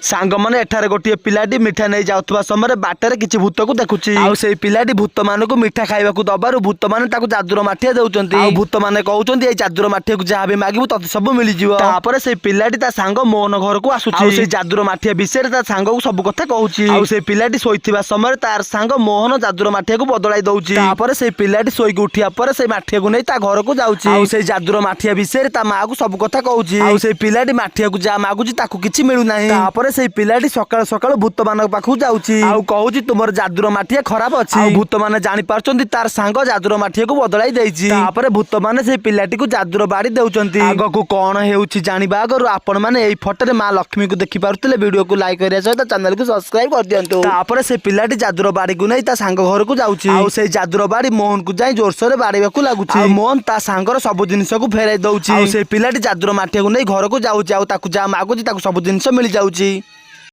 ସାଙ୍ଗମାନେ, ଏଠାରେ ଗୋଟିଏ ପିଲାଟି ମିଠା ନେଇ ଯାଉଥିବା ସମୟରେ ବାଟରେ କିଛି ଭୂତକୁ ଦେଖୁଛି। ଆଉ ସେଇ ପିଲାଟି ଭୂତ ମାନଙ୍କୁ ମିଠା ଖାଇବାକୁ ଦବାରୁ ଭୂତ ମାନେ ତାକୁ ଯାଦୁର ମାଠିଆ ଦଉଛନ୍ତି। ଆଉ ଭୂତ ମାନେ କହୁଛନ୍ତି, ଏଇ ଯାଦୁର ମାଠିଆକୁ ଯାହା ବି ମାଗିବୁ, ତତେ ସବୁ ମିଳିଯିବ। ତାପରେ ସେଇ ପିଲାଟି ତା ସାଙ୍ଗ ମୋହନ ଘରକୁ ଆସୁଛି ଆଉ ସେଇ ଯାଦୁର ମାଠିଆ ବିଷୟରେ ତା ସାଙ୍ଗକୁ ସବୁ କଥା କହୁଛି। ଆଉ ସେଇ ପିଲାଟି ଶୋଇଥିବା ସମୟରେ ତାର ସାଙ୍ଗ ମୋହନ ଯାଦୁର ମାଠିଆକୁ ବଦଳାଇ ଦଉଛି। ତାପରେ ସେଇ ପିଲାଟି ଶୋଇକି ଉଠିବା ପରେ ସେଇ ମାଠିଆକୁ ନେଇ ତା ଘରକୁ ଯାଉଛି ଆଉ ସେଇ ଯାଦୁର ମାଠିଆ ବିଷୟରେ ତା ମାକୁ ସବୁ କଥା କହୁଛି। ଆଉ ସେଇ ପିଲାଟି ମାଠିଆକୁ ଯାହା ମାଗୁଛି, ତାକୁ କିଛି ମିଳୁନାହିଁ। ତାପରେ ସେଇ ପିଲାଟି ସକାଳୁ ସକାଳୁ ଭୂତ ମାନଙ୍କ ପାଖକୁ ଯାଉଛି ଆଉ କହୁଛି, ତୁମର ଯାଦୁର ମାଠିଆ ଖରାପ ଅଛି। ଆଉ ଭୂତ ମାନେ ଜାଣି ପାରୁଛନ୍ତି ତାର ସାଙ୍ଗ ଯାଦୁର ମାଠିଆକୁ ବଦଳାଇ ଦେଇଛି। ତାପରେ ଭୂତ ମାନେ ସେଇ ପିଲାଟିକୁ ଯାଦୁର ବାଡି ଦେଉଛନ୍ତି। ଆଗକୁ କଣ ହେଉଛି ଜାଣିବା ଆଗରୁ ଆପଣ ମାନେ ଏଇ ଫଟୋରେ ମା ଲକ୍ଷ୍ମୀକୁ ଦେଖି ପାରୁଥିଲେ। ଭିଡିଓକୁ ଲାଇକ୍ କରିବା ସହିତ ଚ୍ୟାନେଲକୁ ସବସ୍କ୍ରାଇବ କରିଦିଅନ୍ତୁ। ତାପରେ ସେ ପିଲାଟି ଯାଦୁର ବାଡିକୁ ନେଇ ତା ସାଙ୍ଗ ଘରକୁ ଯାଉଛି ଆଉ ସେଇ ଯାଦୁର ବାଡି ମୋହନକୁ ଯାଇ ଜୋରସୋରରେ ବାଡେଇବାକୁ ଲାଗୁଛି। ଆଉ ମୋହନ ତା ସାଙ୍ଗର ସବୁ ଜିନିଷକୁ ଫେରାଇ ଦଉଛି। ଆଉ ସେଇ ପିଲାଟି ଯାଦୁର ମାଠିଆକୁ ନେଇ ଘରକୁ ଯାଉଛି ଆଉ ତାକୁ ଯାହା ମାଗୁଛି, ତାକୁ ସବୁ ଜିନିଷ ମିଳିଯାଉଛି।